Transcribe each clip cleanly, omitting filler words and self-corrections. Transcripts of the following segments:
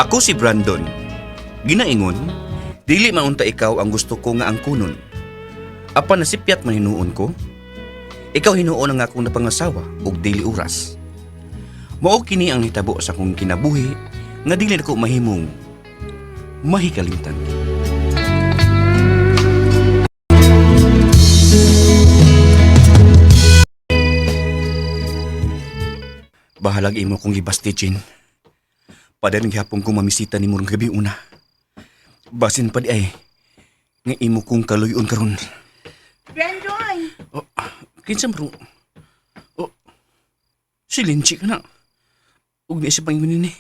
Ako si Brandon. Ginaingon, dili man unta ikaw ang gusto ko nga angkunon. Apan nasipyat man hinuon ko. Ikaw hinuon ang akong napangasawa ug dili oras. Mao kini ang nahitabo sa akong kinabuhi nga dili nako mahimong mahikalimtan. Bahalag imo kong gibasti, Jane. Padayon gihapon kong mamisita nimo rong gabi una. Basin pa di ay nga imo kong kaluyon karon. Brandon! Oh, kinsa man ro? Oh, si Linchi ka na. Ug ni siya pangingon ni.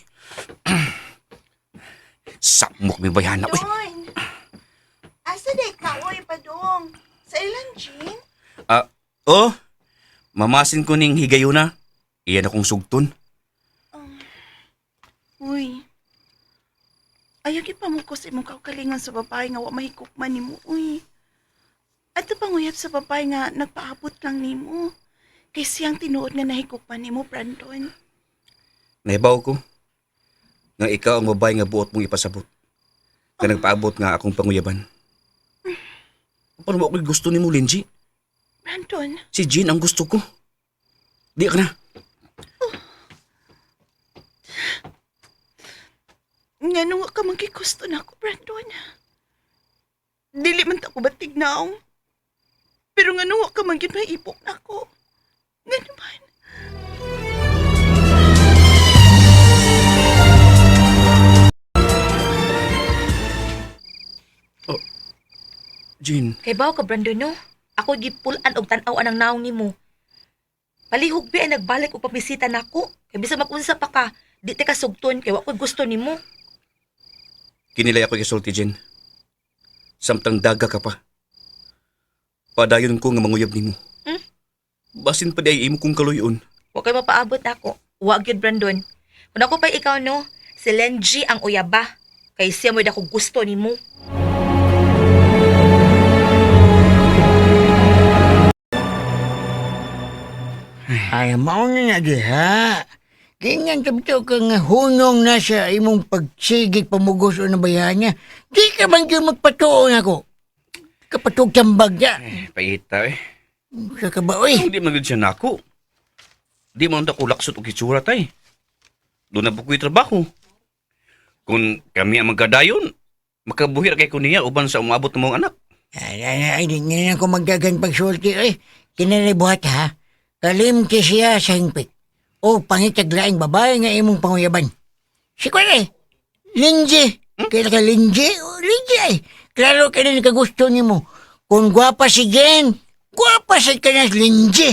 Sakmok mi bayana oy. Don! Asa day ka, oy, padong? Sa ilan, Jean? Ah, oh. Mamasin ko ning higayuna. Iyan akong sugton. Uy. Ayaw gipamukos imong kaugalingon sa babae nga wa mahigugma nimo, uy. Ato panguyab sa babae nga nagpaabot lang nimo. Kay siyang tinuod nga nahigugma nimo, Brandon. Nahibaw ko nga ikaw ang babae nga buot mong ipasabot. Nga nagpaabot nga akong panguyaban. Paano mo ako'y gusto nimo, Linji? Brandon, Si Jean ang gusto ko. Di ka na. ngano wa ka man gigusto nako, Brandon? Dili man ta ko batig naong. Pero ngano wa ka man gyud maibok nako. Ngano man? Jean, Kay bawo ka Brandon no? Ako gipulan og tan-aw anang naong nimo. Palihog bi ay nagbalik og pabisita nako. Kay bisan mag-unsa pa ka, di ta ka sugton kay wa koy gusto nimo. kinilay ako gisulti, Jean. Samtang daga ka pa. Padayon ko nga manguyab nimo. Hmm? Basin pa di ay imo kong kaluyon. Wa koy mapaabot ako. Wa gyud Brandon. Kun ako pa ikaw no, si Lenji ang uyaba. Kay siya mo'y dako gusto nimo. Ay, mao na na diha. Ganyan kabito ka nga hunong na sa imong pagsigig pamugos o nabayahan niya. Di ka man kayo magpatuon ako. Kapatog tambag ya. Eh, paita eh. Sa ka ba, oy? Hindi man gud siya nako. Di man ta ko laksot og itsura tay. Doon na po ko'y trabaho. Kung kami ang magkadayon, makabuhi ra kay ko niya uban sa umabot ng mga anak. Ay, ay, ay, di nga na ako magdagan pagsulti, oy. Kinalay buhat, ha? Kalimti siya sa hingpit. O pangitag laing babae nga imong panguyaban. Si Kwan, eh. Linji. Kaya ka Linji? O, Linji, ay. Klaro ka na nakagusto nimo. Kung gwapa si Jen, gwapa sa ka na si Linji.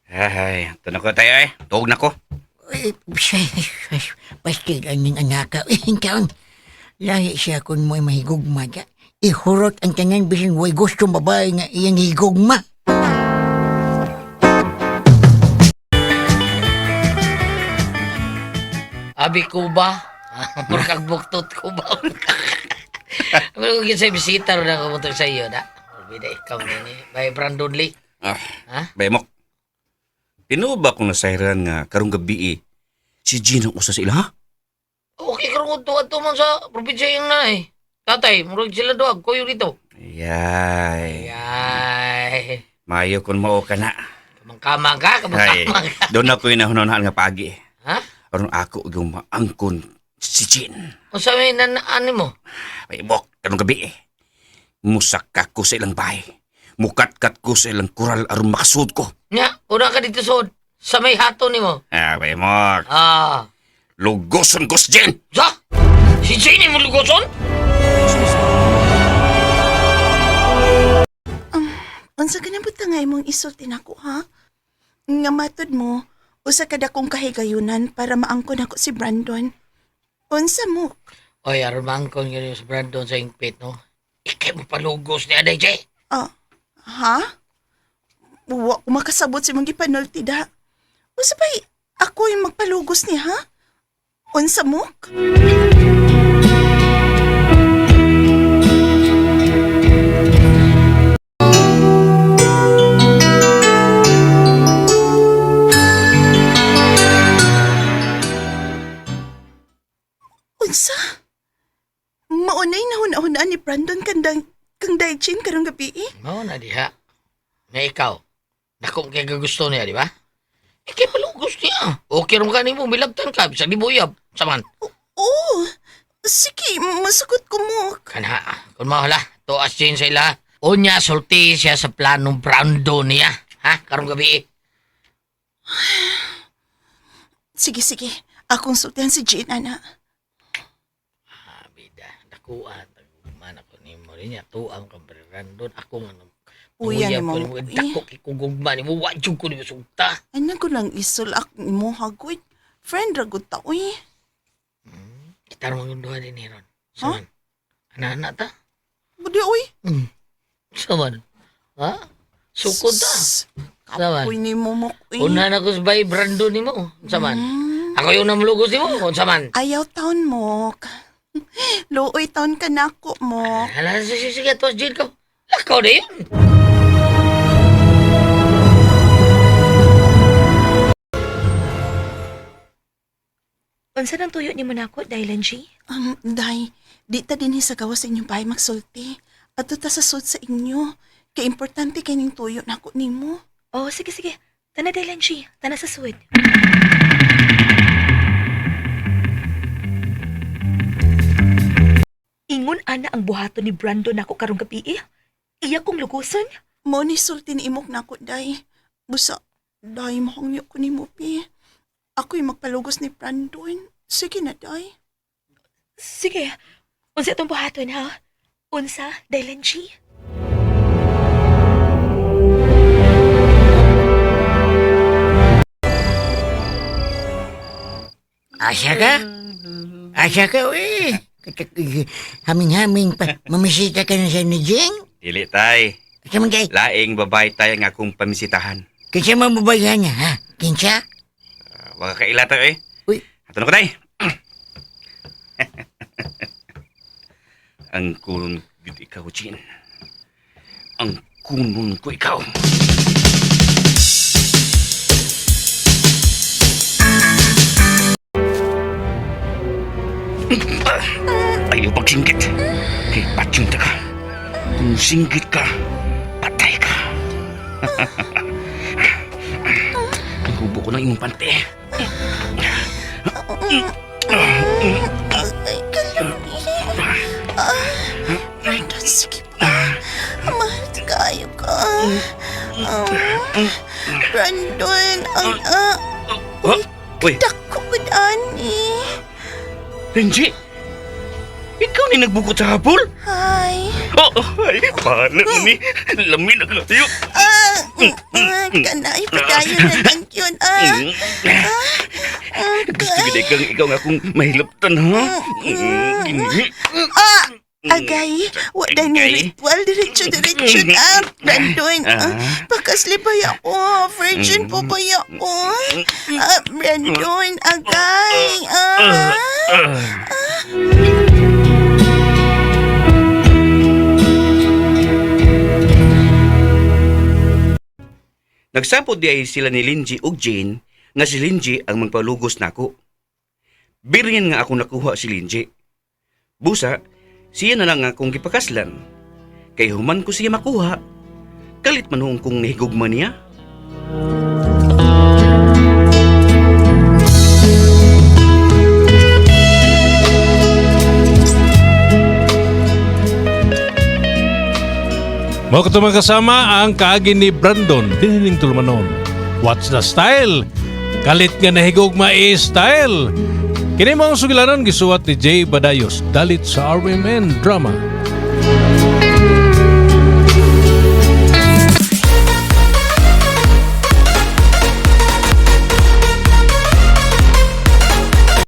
Ay, tanong ko tayo eh. Tuog na ko. Ay, pastil ang ning anaka. Uy, taon. Lahi siya kung mo'y mahigugma ka. Ihurot ang tanan bisin way gustong babae nga iyang higugma. Abi ko ba? Murkag buktot ko ba? Pero kung sa bisita ron ako punta sa iyo, da. Bida ikaw ni Bay Brandon Lee. Ah, Ha? Baymok. Tinuod ba kung nasayran nga karong gabi eh, si Jean ang usa sa ila ha? Okay karon to ato man sa probinsya yung na eh. Tatay, murag sila duag koyo dito. Ayay. Ay. Maayo kung mao ka na. Kamangkamang ka, Ay, kamangkamang ka. doon ako inahunahan nga paagi. Ha? Aron ako yung maangkon si Jean. Unsa may nanaan mo? Baymok, karong gabi eh. Musaka ko sa ilang bahay. Mukatkat ko sa ilang kural aron makasud ko. Nya, una ka dito sod sa may hato nimo. Ah, Baymok. Ah. Lugoson ko si Jean! Sa? Si Jane mo lugoson? Unsa ka na buta nga imong isulti nako, ha? Nga matod mo, usa ka dakong kahigayunan para maangkon ako si Brandon. Unsa mo? Oy, aron mangkon yun si Brandon sa ingpit, no? Ikay mo palugos ni Aday Jay. Ah, ha? Wa ko makasabot sa imong gipanulti da. Unsa pa'y ako yung magpalugos niya, ha? Unsa mo? Unsa? Maunay na huna-hunaan ni Brandon kandang kang Daijin karong gabi eh. Mao na diha. Nga ikaw, dako kay gusto niya, di ba? Ikay palugos niya. Okay ron ka nimo, milabtan ka, bisag di buyab. Saman. Oo. Sige, masagot ko mo. Kana, kung mahala, tuas Jane sa ila. Unya, sulti siya sa planong Brando niya. Ha? Karong gabi eh. Sige, sige. Akong sultihan si Jane, ana. Ah, bida, dakuan. Man ako nimo rin niya. Tuam kang Brandon. Ako nga nung Uya Uyab ni ko mo. nimo, Dako kay kugugma nimo. Wa jud ko nimo sugta. Ano ko lang isol ak mo hagod. Friend ragod ta, uy. Kita ron yung duha din ni Ron. Saman. Ana-ana ta. Budi, uy. Saman. Ha? Sukod ta. Saman. Kapoy ni mo mo, uy. Una na ko sa bay Brando nimo. Saman. Ako yung namlugos nimo. Saman. Ayaw taon mo. Luoy taon ka na ako mo. Hala, sige, sige, tuwas Jane ko. Lakaw na yun. Unsa nang tuyo nimo nako, Dylan G? Day, di ta din sa gawas sa inyong bahay magsulti. Ato ta sa sud sa inyo. Kay importante kay ning tuyo nako nimo. Oh, sige sige. Tana Dylan G, tana sa suwed. Ingon ana ang buhaton ni Brandon nako karong gabi eh. Iya kong luguson. Mo ni sulti ni imok nako, day. Busa, day mahangyo ko nimo pi. Ako'y magpalugos ni Brandon. Sige na, day. Sige. Unsa itong buhaton ha? Unsa, Dylan G? Asa ka? Asa ka, uy. Haming-haming pa. Mamisita ka na sa ni Jeng? Dili tay. Asa man kay? Laing babae tay ang akong pamisitahan. Kinsa man babayan niya, ha? Kinsa? Waka kaila tayo eh. Uy. Ato na ko tay. Ang kunon gud ikaw, Jean. Ang kunon ko ikaw. Ayaw pagsinggit. Kay patsyong ta ka. Kung singgit ka, patay ka. Ang hubo ko ng imong pante. Ay, kalami. Ah, Brandon, sige pa. Mahal kayo ka. Brandon, ang ah, Oh, uy, dako gud ani. Renji! Ikaw ni nagbukot sa hapol? Hi. Oh, ay, paano ni? Lami na kayo. Ah, kanay padayon na lang yun. Ah, ah, Gusto gid ikaw, ikaw nga akong mahilaptan, ha? Gini. ah, agay, wala ni Agay. ritual, diretso, diretso na. Brandon, ah, Ah. pakaslipay ako. Virgin po ba ako? Ah, Brandon, agay. Ah. Nagsapod di ay sila ni Linji ug Jane nga si Linji ang magpalugos nako. Birin nga ako nakuha si Linji. Busa, siya na lang akong gipakaslan. Kay human ko siya makuha. Kalit man noong kong nahigugma niya. Mao kato mga kasama ang kaagi ni Brandon dinining tulumanon. What's the style? Kalit nga nahigugma is style. Kini mo ang sugilanon gisuwat ni Jay Badayos dalit sa RMN Drama.